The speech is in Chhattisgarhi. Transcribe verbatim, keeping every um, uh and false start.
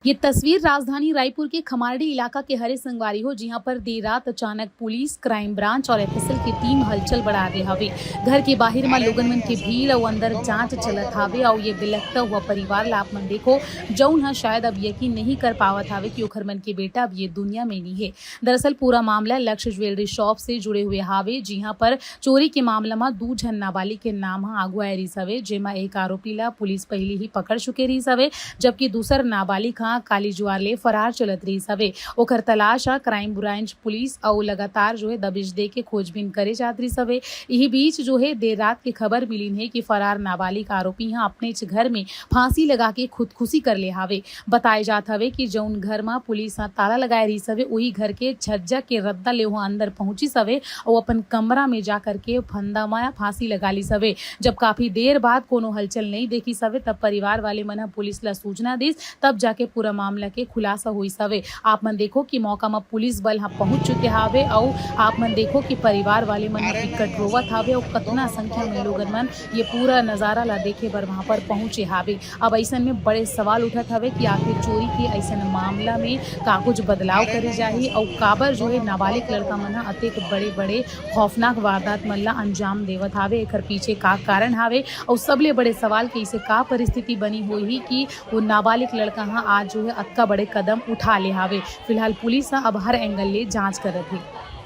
ये तस्वीर राजधानी रायपुर के खमारडी इलाका के हरे संगवारी हो, जिहां पर देर रात अचानक पुलिस, क्राइम ब्रांच और एफएसएल की टीम हलचल बढ़ा दे हवे। घर के बाहिर म लोगन मन के भीड़ अउ अंदर जांच चलत हावे। अउ ये बिलखता हुआ परिवार ला आप मन देखो, जउन ह शायद अब यकीन नहीं कर पावत हावे कि ओखर मन के बेटा अब ये दुनिया में नहीं है। दरअसल पूरा मामला लक्ष्य ज्वेलरी शॉप से जुड़े हुए हावे, जिहां पर चोरी के मामला म दू झन नाबालिग के नाम ह आगू आए रिहिस हवे, जेमा एक आरोपी ला पुलिस पहिली ही पकड़ चुके रिहिस हवे, जबकि दूसर नाबालिग ह काली जुआर ले फरार चलत रिहिस हवे। ओकर तलाश ह क्राइम ब्रांच पुलिस अउ लगातार जो है दबिश दे के खोजबीन करे जात रिहिस हवे। इही बीच जो है देर रात के खबर मिलिन हे कि फरार नाबालिग आरोपी ह अपनेच घर में फांसी लगा के खुदकुशी कर ले हावे। बताए जात हवे कि जउन घर म पुलिस ह ताला लगाए रिहिस हवे, उही घर के छज्जा के रद्दा ले ओह अंदर पहुंचिस हवे अउ अपन कमरा में जा करके फंदा म फांसी लगा लिस हवे। जब काफी देर बाद कोनो हलचल नइ देखिस हवे, तब परिवार वाले मन ह पुलिस ला सूचना दिस, तब जाके पूरा मामला के खुलासा होइस हवे। आप मन देखो कि मौका म पुलिस बल ह पहुंच चुके हावे अउ आप मन देखो कि परिवार वाले मन ह बिकट रोवत हावे अउ कतना संख्या में लोगन मन ये पूरा नजारा ला देखे बर वहां पर पहुंचे हावे। अब अइसन में बड़े सवाल उठत हवे कि आखिर चोरी के अइसन मामला में का कुछ बदलाव करे जाही अउ काबर जो है नाबालिग लड़का मन ह अतेक बड़े-बड़े खौफनाक वारदात मन ला अंजाम देवत हावे, एकर पीछे का कारण हावे अउ सबले बड़े सवाल कि इसे का परिस्थिति बनी होही कि वो नाबालिग लड़का ह आज जो है अतका बड़े कदम उठा ले हावे। फिलहाल पुलिस ह अब हर एंगल ले जांच करत हे।